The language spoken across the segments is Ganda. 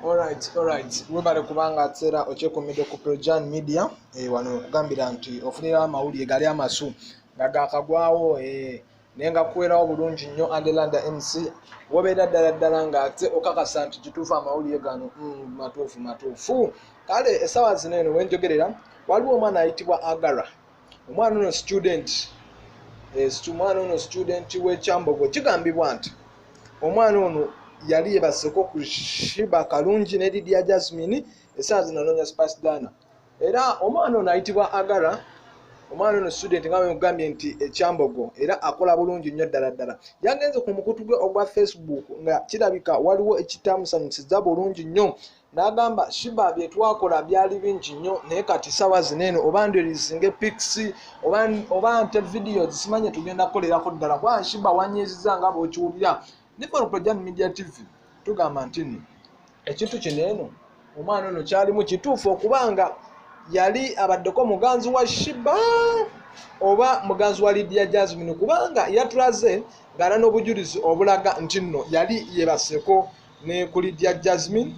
Alright. Webale kubanga atera okyekumidde ku Projan Media. Wano nkugambira nti ofunira amawulire gali amasu nga gakagwawo, naye nga kuweerawo bulungi nnyo. Andelanda MC wobeera ddala ddala ng'ate okakasa nti kituufu amawulire gano matuufu matuufu. Kale essaawa zino eno wenjogerera waliwo omwana ayitibwa Agara. Omwana ono student, omwana ono student w'ekyambogo. Kigambibwa nti omwana ono yali yebaseko ku Sheebah Karungi ne Lydia Jazmine. Essaawa zino anoonya Spice Diana. Era omwana ono ayitibwa Agara, omwana ono student nga bwe nti ekyambogo, era akola bulungi nnyo ddala ddala. Yagenze ku mukutu gwe ogwa Facebook nga kirabika waliwo ekitamusanyusiza bulungi nnyo, n'agamba Sheebah bye twakola byali bingi nnyo, naye kati ssaawa zino eno oba ndirizinga pics oba nte videos simanye tugenda kukolerako ddala, kuba Sheebah wanyiiziza nga bw'okiwulira. Ne Projan Media TV tugamba nti nno ekintu kino eno omwana ono kyalimu kituufu okubanga yali abaddeko muganzi wa Sheebah oba muganzi wa Lydia Jazmine, kubanga yatulaze ng'ala n'obujulizi obulaga nti nno yali yeebaseko ne ku Lydia Jazmine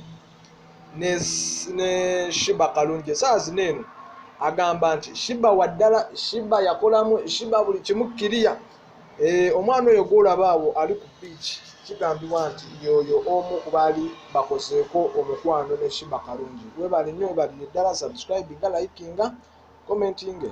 ne Sheebah Karungi. Essaawa zino eno agamba nti Sheebah waddala, Sheebah yakolamu, Sheebah buli kimu kiriya. Omwana oyo gw'olaba awo ali ku beach kigambibwa nti yoyo omu ku baali bakozeeko omukwano ne Sheebah Karungi. Webale nnyo, webalire ddala, subscribinga, likinga, commentinga.